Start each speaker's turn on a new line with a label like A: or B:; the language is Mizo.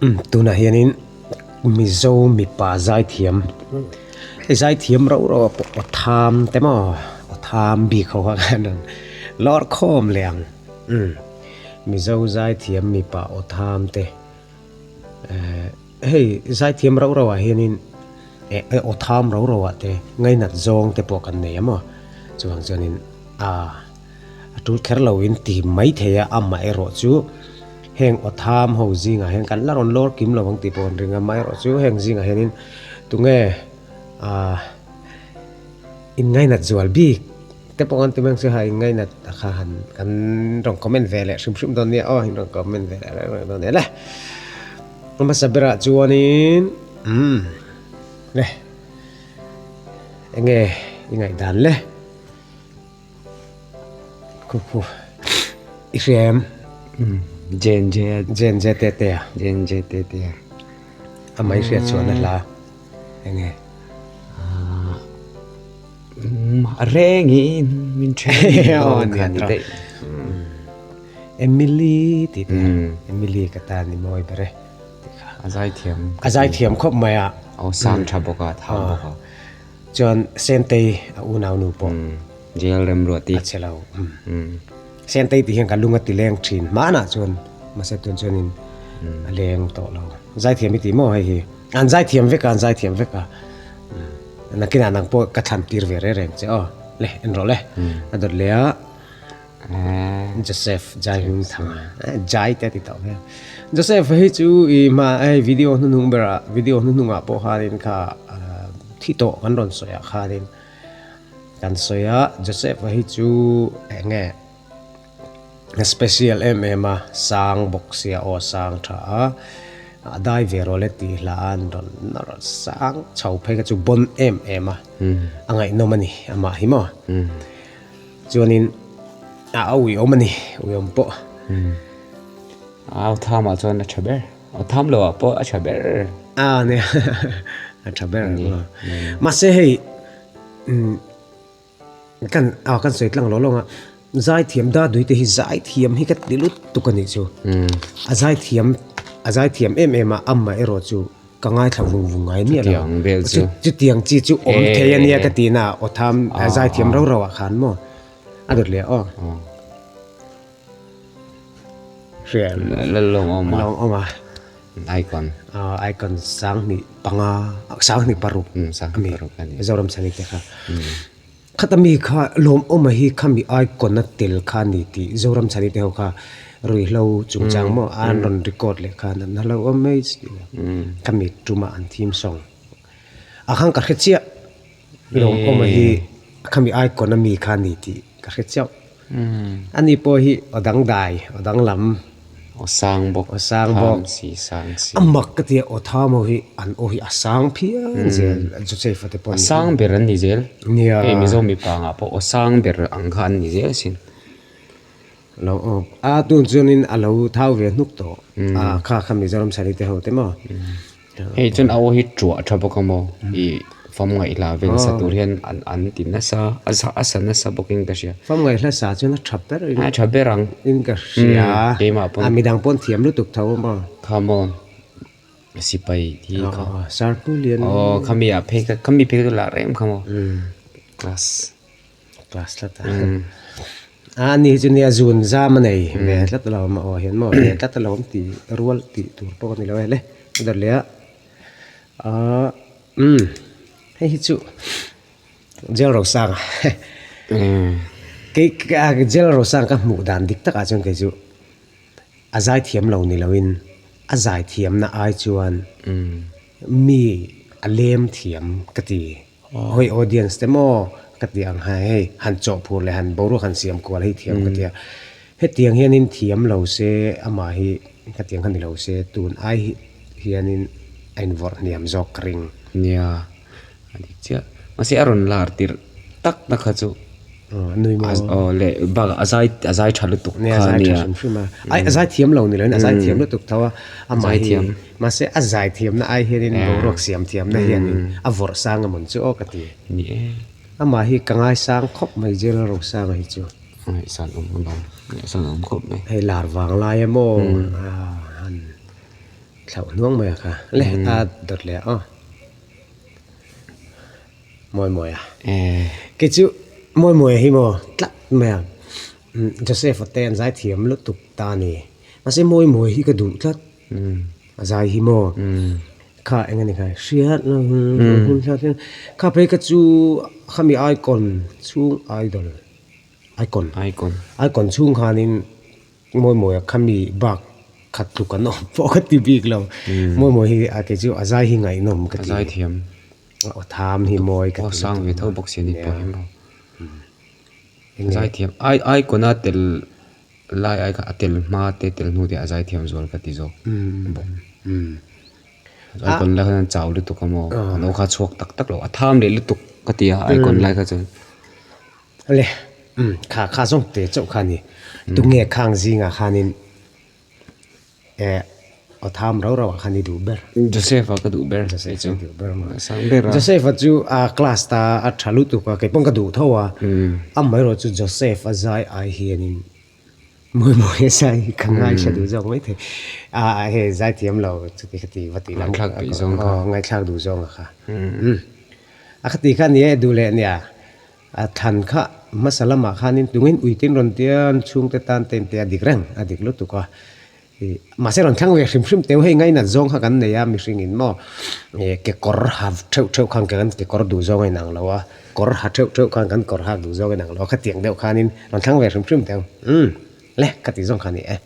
A: Umm tunah hianin Mizo mipa zaithiam hei zaithiam rauh rauh ah pawh aw tham te maw aw tham bik ho kha an rawn lawr khawm leh ang umm Mizo zaithiam mipa aw tham te ehh hei zaithiam rauh rauh ah hianin eh aw tham rauh rauh ah te ngainat zawng te pawh kan nei a maw chuvang chuanin aa. A tul kher lo in ti mai thei a, amaherawh chu heng aw tham ho zingah hian kan la rawn lawr kim lo ang tih pawh an ring a, amaherawh chu heng zingah hianin tunge ah inngainat zual bik te pawh an ti mai ang chu ha inngainat a kha han kan rawn comment ve leh hrim hrim dawn nia aw in rawn comment ve leh reng reng dawn nia le. A hmasa berah chuanin umm le enge i ngaihdan le. Khu i hria em?
B: Jen je
A: Jen je te te a.
B: Jen je te te a.
A: A mai hriat chuan a hla enge?
B: A rengin min then dawn kha ni daih.
A: Emily tih te Emily ka tan i mawi ber e tih kha.
B: A zaithiam.
A: A zaithiam khawp mai a.
B: Aw sang tha bawk a, thau bawk a.
A: Chuan Sentei a unaunu pawh.
B: Jail remruati.
A: A che lo. Sentei tih hian ka lung a ti leng thin. Hmanah chuan mahse tun chuanin a leng tawh lo. Zaithiam i ti maw hei hi? An zaithiam vek a, an zaithiam vek a. Nakinah nang pawh ka thlan tir ve reng reng che aw. Le en rawh le. A dawt leh a. Joseph Jai Hming Thanga. Jai te a ti tawh vel. Joseph hei chu i hma hei video hnuhnung berah video hnuhnungah pawh khanin kha thi tawh kan rawn sawi ah khanin kan sawi a Joseph hi chu eng nge special em em a sang bawk sia aw sang tha a a dai ve rawh le tih hla an rawn rawn sang chho phei kha chu bon em em a a ngaihnawm a ni amah hi maw. Chuanin a uiawm a ni, uiawm pawh.
B: Au thamah chuan a tha ber. Au tham loah pawh a tha ber.
A: A nia, a tha ber a ni. Mahse hei kan a kan sawi tlang lo lawng a, zaithiam Dadui te hi zaithiam hi ka ti lutuk a nih chu. A zaithiam a zaithiam em em a, amaherawh chu Ka ngaithla vung vung ngai miah lo.
B: Chutiang vel chu.
A: Chutiang chi chu awm thei a nia ka ti na aw tham zaithiam rau rau ah khan maw a dawt leh aw. Hria em?
B: Lalawm awm a.
A: Lalawm awm a.
B: Icon.
A: Icon 10 5 6
B: Sang paruk a ni.
A: Zoram chhani te kha. Khata mi kha lawmawma hi khami icon a tel kha a ni tih Zoram chhani te ho kha ruihhlo chungchang maw an rawn record leh khan an halo awm mai khami tuma an theme song ah khan ka hre chiah lawmawma hi khami icon a mi kha a ni tih ka hre chiah. Ani pawh hi aw dangdai, aw danglam.
B: Aw sang bawk.
A: Aw sang bawk.
B: Tham si, sang si.
A: A mak ka tia aw tham ho hi an aw hi a sang phian zel Joseph-a te pawh.
B: A sang ber an ni zel.
A: Nia.
B: Hei Mizo mipa angah pawh aw sang ber ang kha an ni zel asin.
A: Lo aw a tun chuanin a lo thau ve hnuk tawh. A kha kha Mizoram Sari te ho te maw.
B: Hei chuan a aw hi tuah tha bawk a maw ih fam ngaihhla vel sa tur hian an an ti nasa a za a sa nasa bawkin ka hria.
A: Fam ngaihhla sa chuan a tha ber in
B: a tha ber ang
A: in ka hria
B: keimah pawn
A: a midang pawn thiam lutuk tho a maw.
B: Kha maw sipai hi kha
A: Sarpulian
B: aw khami ah phei kha khami phei kha chu lah rem kha maw class.
A: Class tlat a. A ni hi chu nia zun zam a nei ve tlat lo a aw hian maw ve tlat alawm tih rual tih tur pawh a ni lo e le a dawt leh a ahh umm hei hi chu Jail Rosanga kei Jail Rosanga ka hmuh dan dik takah chuan kei chu a zaithiam lo ni loin a zaithiamna ai chuan mi a lem thiam ka ti. Hawi audience te maw ka ti ang ha hei han chawhphur leh han boruak han siam kual hi thiam ka ti a, hetiang hianin thiam lo se amah hi hetiang kha ni lo se tun ai hianin a invawrh hniam zawk ka ring.
B: Nia a dik chiah mahse a rawn lar tirh tak na kha chu
A: Nui maw?
B: Aw leh bakah a zai a zai tha lutuk
A: kha a nia. A zai tha hrim hrim a. Ai a zai thiam lo ni loin a zai thiam lutuk tho a. Amah hi mahse a zai thiamna ai hianin boruak siam thiamna hianin a vawrh sang amawn chu aw ka ti.
B: Ni e.
A: Amah hi ka ngaisang khawp mai General Rosanga hi chu.
B: A ngaihsan awm a bang. Ngaihsan awm khawp mai.
A: Hei lar vang lai emaw han. Thlauh hnuang mai a kha. Le a dawt leh a aw. Mawi mawi a. Kei chu mawi mawi hi maw tlat mai a. Joseph a te an zaithiam lutuk ta a ni. Mahse mawi mawi hi ka duh tlat. A zai hi maw. Kha eng a ni kha hriat lo kha phei kha chu khami icon chhung idol icon
B: icon
A: icon chhung khanin mawi mawi a khami bak khat tluk an awm pawh ka ti bik lo mawi mawi hi a kei chu a zai hi ngaihnawm ka ti
B: a zai thiam
A: aw tham hi mawi ka
B: ti aw sang ve tho bawk si a ni pawh hi maw a zai thiam ai icon a tel Lai ai kha a tel hma te tel hnu te a zaithiam zual ka ti zawk bawk. Icon lai khan an chau lutuk a maw a lo kha chhuak tak tak lo a tham leh lutuk ka ti a icon lai kha chuan.
A: Le kha kha zawng te chauh kha a ni tunge khang zingah khanin Eh aw tham rau rau ah khan i duh ber.
B: Joseph a ka duh ber
A: Joseph a duh ber maw. Sang ber a. Joseph a chu a class ta a tha lutuk a kei pawn ka duh tho a. Amaherawh chu Joseph a zai ai hianin mawi mawi a zai hi ka ngaithla duh zawk maithei. A hei zai thiam lo chuti khati va tih lam.
B: Ngaihthlak duh zawng
A: kha. Aw ngaihthlak duh zawng a kha. A khati kha ni e duh leh nia. A thlan kha hmasa lamah khanin tungin uitin rawn tia an chhungte tan te intia a dik reng, a dik lutuk a. Ih mahse rawn thlang ve hrim hrim teu hei ngainat zawng kha kan nei a mihringin maw ih kekawr ha theuh theuh khan kan kekawr duh zawng a inang lo a, kawr ha theuh theuh khan kan kawr hak duh zawng a inang lo a, khatiang deuh khanin rawn thlang ve hrim hrim teu. Umm le ka tih zawng kha a ni e.